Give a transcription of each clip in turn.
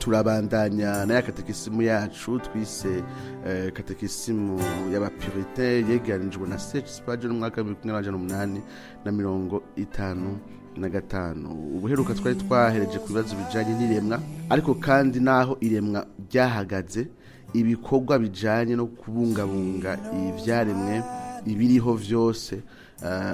Turabandanya na ya katekisimu yacu twise katekisimu y'abapuritains, yegeranijwe na C.H. Spurgeon mu mwaka w'1855. Ubuheruka twari twahereje ku bibazo bijanye n'iremwa, ariko kandi naho iremwa ryahagaze, ibikorwa bijanye no kubungabunga ivyaremwe, ibiriho vyose,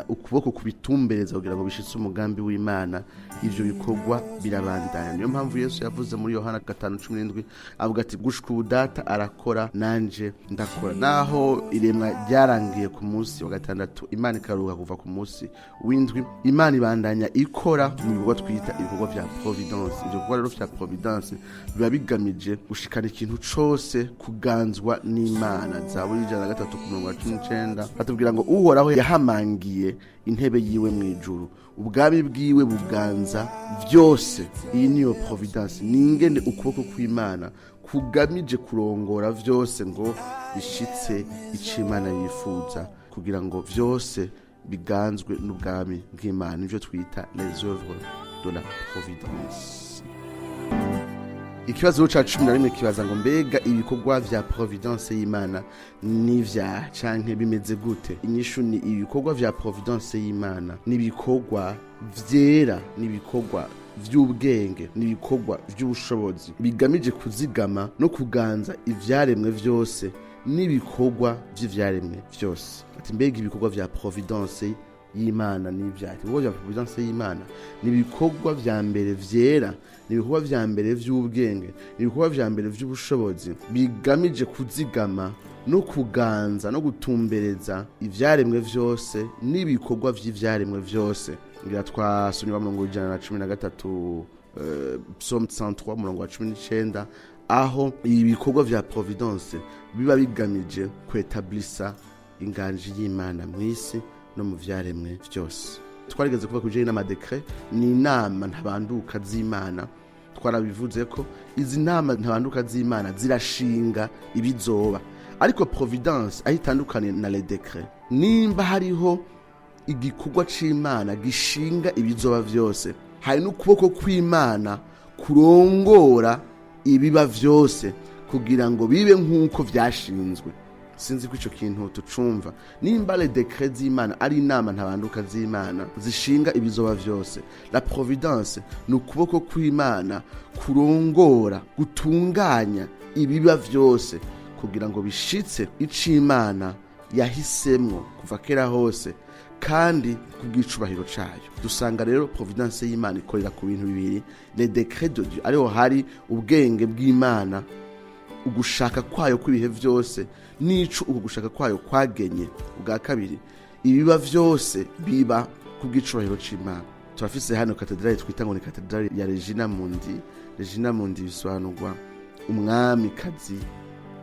ukuboko kubitumbereza kugira ngo bishitse umugambi w'Imana, ivyo bikorwa birabandanya. Niyo mpamvu Yesu yavuze muri Yohana 5:17, avuga ati: "Gushika ubu Data arakora, nanje ndakora." Naho iremwa ryarangiye ku munsi wa gatandatu, Imana ikaruhuka kuva ku munsi w'indwi, Imana ibandanya ikora mu bikorwa twita ibikorwa vya providence. Ivyo bikorwa rero vya providence biba bigamije gushikana ikintu cose kuganzwa n'Imana. Zaburi 103 ku murongo wa 19 batubwira ngo: "Uhoraho yahamangiye intebe yiwe mu ijuru, ubwami bwiwe buganza vyose." Iyi niyo providence, ni ingene ukuboko kw'Imana kugamije kurongora vyose ngo bishitse ico Imana yifuza, kugira ngo vyose biganzwe n'ubwami bw'Imana. Nivyo twita les œuvres de la providence. Ikibazo ca 11 kibaza ngo: mbega ibikorwa vya providence y'Imana n'ivya canke bimeze gute? Inyishu ni: ibikorwa vya providence y'Imana n'ibikorwa vyera, n'ibikorwa vy'ubwenge, n'ibikorwa vy'ubushobozi bigamije kuzigama no kuganza ivyaremwe vyose n'ibikorwa vy'ivyaremwe vyose. Ati: mbega ibikorwa vya providence y'Imana n'ivyaha? Ibikorwa vya providence y'Imana ni ibikorwa vya mbere vyera, ni ibikorwa vya mbere vy'ubwenge, ni ibikorwa vya mbere vy'ubushobozi bigamije kuzigama no kuganza no gutumbereza ivyaremwe vyose n'ibikorwa vy'ivyaremwe vyose. Ngira twasomye wa murongo 113, Psaume 103, umurongo wa 19, aho ibikorwa vya providence biba bigamije kwetablisa inganji y'Imana mw'isi no mu vyaremwe vyose. Twarigeze kuva ku bijanye n'amadécrets, ni inama ntabanduka z'Imana. Twarabivuze ko izi nama ntabanduka z'Imana zirashinga ibizoba, ariko providence aho itandukaniye na les décrets, nimba hariho igikorwa c'Imana gishinga ibizoba vyose, hari n'ukuboko kw'Imana kurongora ibiba vyose kugira ngo bibe nk'uko vyashinzwe. Sinzi ko ico kintu tucumva. Nimba les décrets z'Imana ari inama ntabanduka z'Imana zishinga ibizoba vyose, la providence ni ukuboko kw'Imana kurongora, gutunganya ibiba vyose kugira ngo bishitse ico Imana yahisemwo kuva kera hose kandi kubw'icubahiro cayo. Dusanga rero providence y'Imana ikorera ku bintu bibiri: les décrets de Dieu, ariho hari ubwenge bw'Imana, ugushaka kwayo kw'ibihe vyose n'ico uku gushaka kwayo kwagenye. Ubwa kabiri, ibiba vyose biba kubw'icubahiro c'Imana. Turafise hano katedrali twita ngo ni katedrali ya Regina Mundi. Regina Mundi bisobanurwa umwamikazi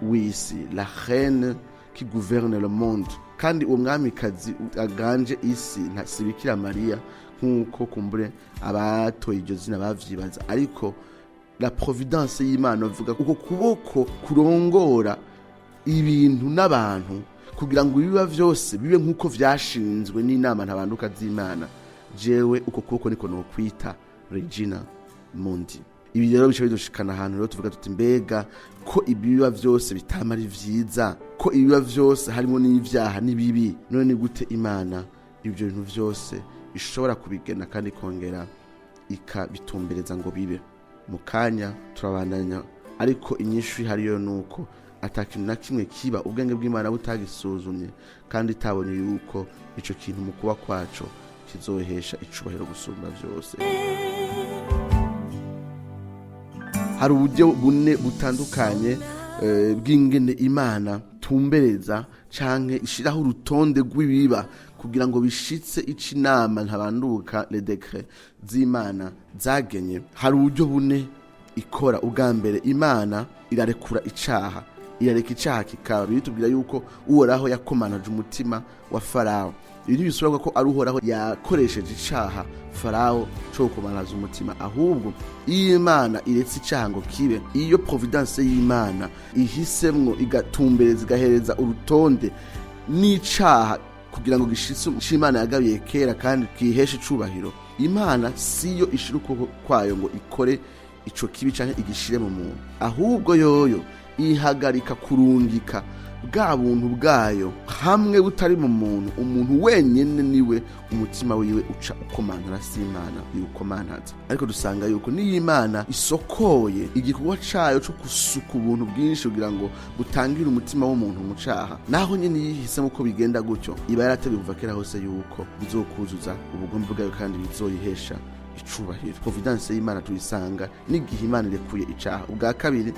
w'isi, la reine qui gouverne le monde. Kandi uwo mwamikazi aganje isi si Bikira Mariya, nk'uko kumbure abatoye iryo zina bavyibaza, ariko la providence y'Imana, bavuga uko kuboko kurongora ibintu n'abantu kugira ngo ibiba vyose bibe nk'uko vyashinzwe n'inama ntabanduka z'Imana. Jewe uko kuboko niko nokwita Regina Mundi. Ibi rero bica bidushikana ahantu rero tuvuga tuti: mbega ko ibiba vyose bitama ari vyiza, ko ibiba vyose harimo n'ivyaha n'ibibi, none ni gute Imana ibyo bintu vyose ishobora kubigena kandi ikongera ikabitumbereza ngo bibe? Mu kanya turabandanya, ariko inyishu ihariyo nuko ata kintu na kimwe kiba ubwenge bw'Imana butagisuzumye kandi itabonye yuko ico kintu mu kuba kwaco kizohesha icubahiro gusumba vyose. Hari uburyo bune butandukanye bw'ingene Imana tumbereza canke ishiraho urutonde rw'ibiba kugira ngo bishitse ico inama ntabanduka, les décrets z'Imana zagenye. Hari uburyo bune ikora. Ubwa mbere, Imana irarekura icaha, irareka icaha kikaba. Bitubwira yuko Uhoraho yakomanaje umutima wa Farawo. Ibi ntibisubira ko ari Uhoraho yakoresheje icaha Farawo co gukomanaza umutima, ahubwo iyo Imana iretse icaha ngo kibe, iyo providence y'Imana ihisemwo, igatumbereza, igahereza urutonde n'icaha kugira ngo gishitse ico Imana yagabiye kera kandi kiheshe icubahiro, Imana siyo ishira ukuboko kwayo ngo ikore. ico kibi canke igishire mu muntu, ahubwo yoyo ihagarika kurungika bwa buntu bwayo hamwe butari mu muntu. Umuntu wenyene niwe umutima wiwe uca ukomantara, si Imana iwukomantaza. Ariko dusanga yuko niyo Imana isokoye igikorwa cayo co gusuka ubuntu bwinshi kugira ngo butangire umutima w'umuntu mu caha, naho nyene yihisemo ko bigenda gutyo, iba yarateguye kuva kera hose yuko bizokuzuza ubugombe bwayo kandi bizoyihesha icubahiro. Providence y'Imana tuyisanga n'igihe Imana irekuye icaha. Ubwa kabiri,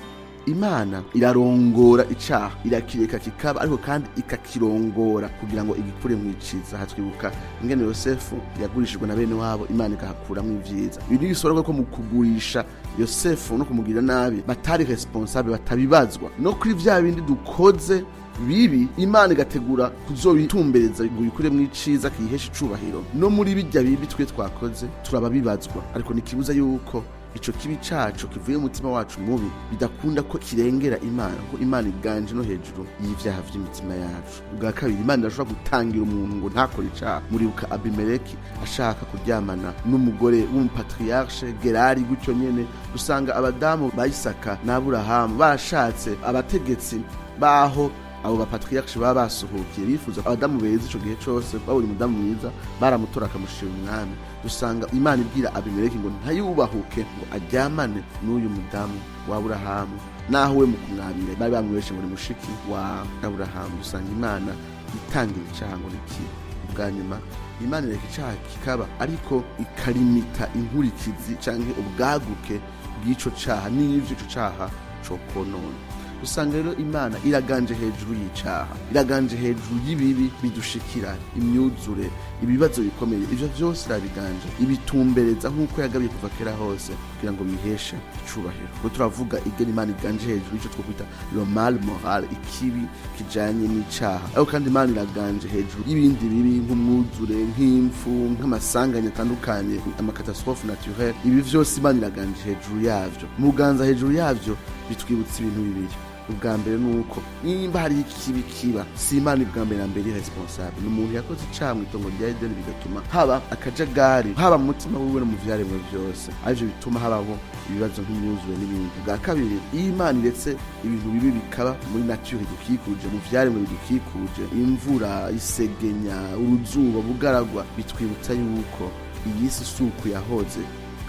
Imana irarongora icaha, irakireka kikaba, ariko kandi ikakirongora kugira ngo igikure mu iciza. Hatwibuka ingene Yosefu yagurishijwe na bene wabo, Imana ikahakuramwo ivyiza. Ibi ntibisobanura ko mu kugurisha Yosefu no kumugirira nabi batari responsable, batabibazwa. No kuri vya bindi dukoze bibi, Imana igategura kuzobitumbereza ngo ibikure mu iciza kiyihesha icubahiro. No muri bijya bibi twe twakoze turababibazwa, ariko ntikibuza yuko ico kibi cacu kivuye mu mutima wacu mubi bidakunda ko kirengera Imana, kuko Imana iganje no hejuru y'ivyaha vy'imitima yacu. Ubwa kabiri, Imana irashobora gutangira umuntu ngo ntakore icaha. Muribuka Abimeleki ashaka kuryamana n'umugore w'umupatriarche Gerari. Gutyo nyene usanga abadamu ba Isaka n'Aburahamu barashatse abategetsi baho abo bapatriarche baba basuhukiye, bifuza abadamu beza. Ico gihe cose babonye umudamu mwiza baramutora akamushira umwami. Dusanga Imana ibwira Abimeleki ngo ntayubahuke ngo aryamane n'uyu mudamu wa Aburahamu, naho we mu kumwabira bari bamweshe ngo ni mushiki wa Aburahamu. Dusanga Imana itangira icaha ngo nikibe. Ubwa nyuma, Imana ireka icaha kikaba, ariko ikarimita inkurikizi canke ubwaguke bw'ico caha n'ivyo ico caha cokonona. Usanga rero Imana iraganje hejuru y'icaha, iraganje hejuru y'ibibi bidushikira, imyuzure, ibibazo bikomeye, ivyo vyose irabiganje, ibitumbereza nk'uko yagabiye kuva kera hose kugira ngo biheshe icubahiro. Kuko turavuga igena Imana iganje hejuru y'ico twokwita le mal moral, ikibi kijanye n'icaha, ariko kandi Imana iraganje hejuru y'ibindi bibi nk'umwuzure, nk'impfu, nk'amasanganya atandukanye, amacatastrophe naturelle. Ibi vyose Imana iraganje hejuru yavyo. Muganza hejuru yavyo bitwibutsa ibintu bibiri. Ubwa mbere ni uko nimba hari ikibi kiba, si Imana ubwa mbere na mbere responsable, ni umuntu yakoze icaha mu itongo rya Edeni, bigatuma haba akajagari, haba mu mutima wiwe no mu vyaremwe vyose, arivyo bituma habaho ibibazo nk'imyuzure n'ibindi. Ubwa kabiri, iyo Imana iretse ibintu bibi bikaba muri nature idukikuje, mu vyaremwe bidukikuje, imvura, isegenya, uruzuba, bugaragwa, bitwibutsa yuko iyi si suku yahoze,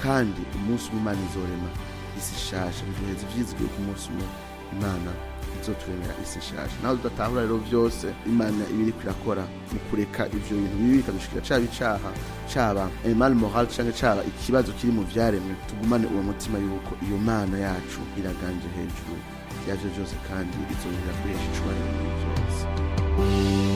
kandi umunsi umwe Imana izorema isi shasha. Biduheza ivyizigiro ku munsi umwe Imana izoturemera isi nshasha. Naho tudatahura rero vyose Imana iba iriko irakora mu kureka ivyo bintu bibi bikadushikira, caba icaha, caba mal moral, canke caba ikibazo kiri mu vyaremwe, tugumane uwo mutima yuko iyo Mana yacu iraganje hejuru yavyo vyose kandi izongera kwihesha icubahiro muri vyose.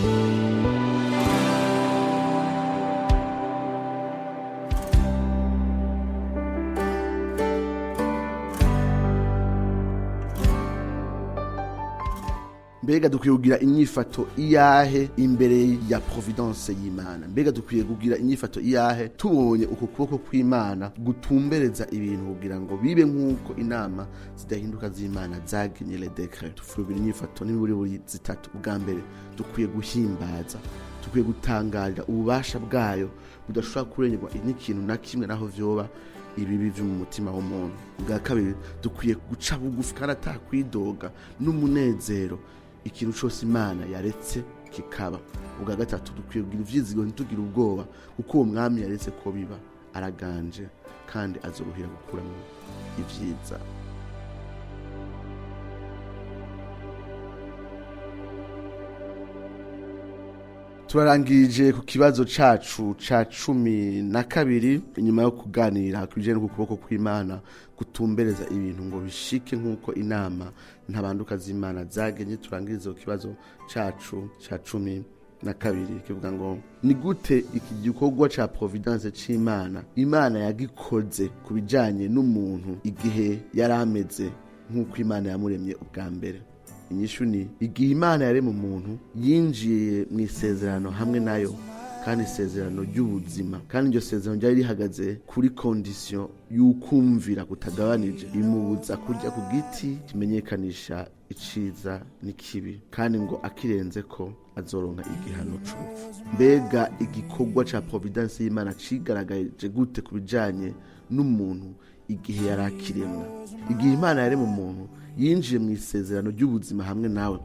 Mbega dukwiye kugira inyifato iyahe imbere ya providence y'Imana? Mbega dukwiye kugira inyifato iyahe tubonye uku kuboko kw'Imana gutumbereza ibintu kugira ngo bibe nk'uko inama zidahinduka z'Imana zagenye, les décrets? Dukwiye kugira inyifato n'iburi buri zitatu. Ubwa mbere, dukwiye guhimbaza, dukwiye gutangarira ububasha bwayo budashobora kurengerwa n'ikintu na kimwe, naho vyoba ibibi vyo mu mutima w'umuntu. Ubwa kabiri, dukwiye guca bugufi kandi atakwidoga n'umunezero ikintu cose Imana yaretse kikaba. Ubwa gatatu, dukwiye kugira ivyizigiro, ntitugire ubwoba, kuko uwo mwami yaretse ko biba araganje kandi azoruhira gukuramo ivyiza. Turarangije ku kibazo cacu ca 12, inyuma yo kuganira ku bijanye n'ukuboko kw'Imana gutumbereza ibintu ngo bishike nk'uko inama ntabanduka z'Imana zagenye. Turangirize ku kibazo cacu ca 12 kivuga ngo: ni gute iki gikorwa ca providence c'Imana Imana yagikoze ku bijanye n'umuntu igihe yari ameze nk'uko Imana yamuremye ubwa mbere? Inyishu ni: igihe Imana yarema umuntu, yinjiye mu isezerano hamwe nayo, kandi isezerano ry'ubuzima, kandi iryo sezerano ryari rihagaze kuri condition y'ukumvira kutagabanije. Imubuza kurya ku giti kimenyekanisha iciza n'ikibi, kandi ngo akirenze ko azoronka igihano c'urupfu. Mbega igikorwa ca providence y'Imana cigaragaje gute ku bijanye n'umuntu Igihe yari akiremwa, igihe Imana yarema umuntu, yinjiye mu isezerano ry'ubuzima hamwe nawe,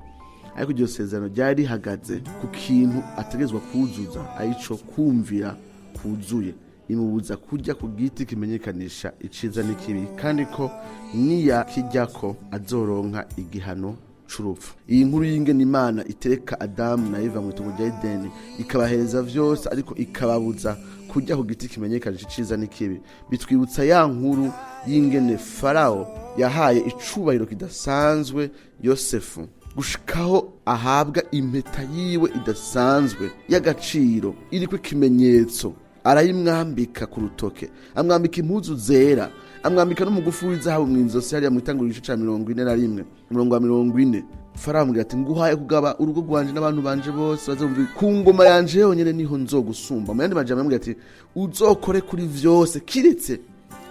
ariko iryo sezerano ryari rihagaze ku kintu ategerezwa kuzuza, arico kumvira kuzuye. Imubuza kurya ku giti kimenyekanisha iciza n'ikibi, kandi ko niyakijyako azoronka igihano c'urupfu. Iyi nkuru y'ingene Imana itereka Adamu na Eva mu itongo rya Edeni, ikabahereza vyose ariko ikababuza kurya ku giti kimenyekanisha iciza n'ikibi, bitwibutsa ya nkuru y'ingene Farawo yahaye icubahiro kidasanzwe Yosefu, gushikaho ahabwa impeta yiwe idasanzwe y'agaciro iriko ikimenyetso, arayimwambika ku rutoke, amwambika impuzu zera, amwambika n'umugufi w'izahabu mu inzosi, hariya mu itanguriro igice ca 41, umurongo wa 40. Farawo amubwira ati: "Nguhaye kugaba urugo rwanje n'abantu banje bose bazumva ku ngoma yanje, yonyene niho nzogusumba." Mu yandi majambo yamubwira ati: "Uzokore kuri vyose kiretse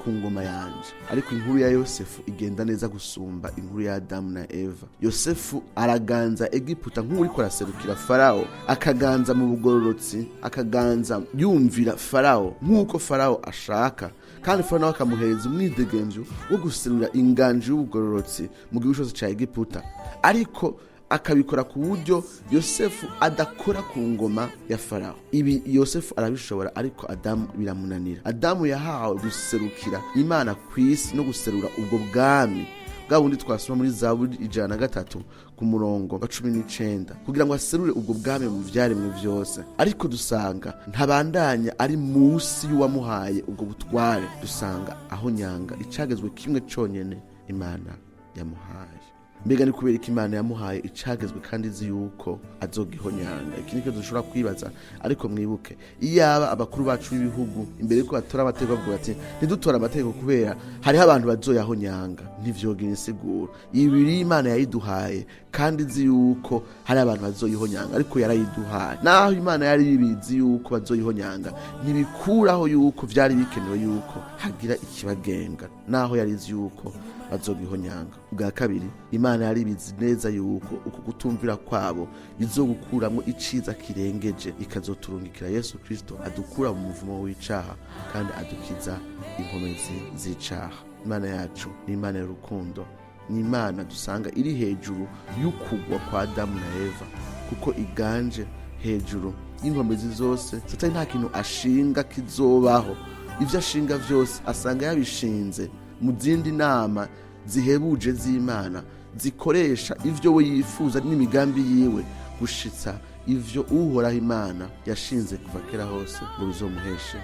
ku ngoma yanje." Ariko inkuru ya Yosefu igenda neza gusumba inkuru ya Adamu na Eva. Yosefu araganza Egiputa nk'uriko araserukira Farawo, akaganza mu bugororotsi, akaganza yumvira Farawo nk'uko Farawo ashaka, kandi Farawo nawe akamuhereza umwidegemvyo wo guserura inganji y'ubugororotsi mu gihugu cose ca Egiputa, ariko akabikora ku buryo Yosefu adakora ku ngoma ya Farawo. Ibi Yosefu arabishobora, ariko Adamu biramunanira. Adamu yahawe guserukira Imana ku isi no guserura ubwo bwami bwa bundi twasoma muri Zaburi 103 ku murongo wa 19, kugira ngo aserure ubwo bwami mu vyaremwe vyose. Ariko dusanga ntabandanya ari munsi y'uwamuhaye ubwo butware, dusanga aho nyanga icagezwe kimwe conyene Imana yamuhaye. Mbega ni kubera ko Imana yamuhaye icagezwe kandi izi yuko azogihonyanga? Iki ni ikibazo dushobora kwibaza. Ariko mwibuke, iyaba abakuru bacu b'ibihugu imbere yuko batora amategeko bavuga bati: "Ntidutore amategeko kubera hariho abantu bazoyahonyanga", ntivyogira insiguro. Ibiri Imana yayiduhaye kandi izi yuko hari abantu bazoyihonyanga, ariko yarayiduhaye. Naho Imana yari ibizi yuko bazoyihonyanga, ntibikuraho yuko vyari bikenewe yuko hagira ikibagenga, naho yari izi yuko bazogihonyanga. Ubwa kabiri, Imana yari ibizi neza yuko uku kutumvira kwabo bizogukuramwo iciza kirengeje, ikazoturungikira Yesu Kristo adukura mu muvumo w'icaha kandi adukiza inkomezi z'icaha. Imana yacu ni Imana y'urukundo, ni Imana dusanga iri hejuru y'ukugwa kwa Adamu na Eva, kuko iganje hejuru y'inkomezi zose. Satani nta kintu ashinga kizobaho. Ivyo ashinga vyose asanga yabishinze mu zindi nama zihebuje z'Imana, zikoresha ivyo we yifuza n'imigambi yiwe gushitsa ivyo Uhoraho Imana yashinze kuva kera hose ngo bizomuheshe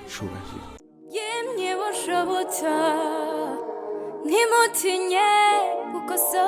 icubahiro. Yemye bushobotsa, ntimutinye kuko so.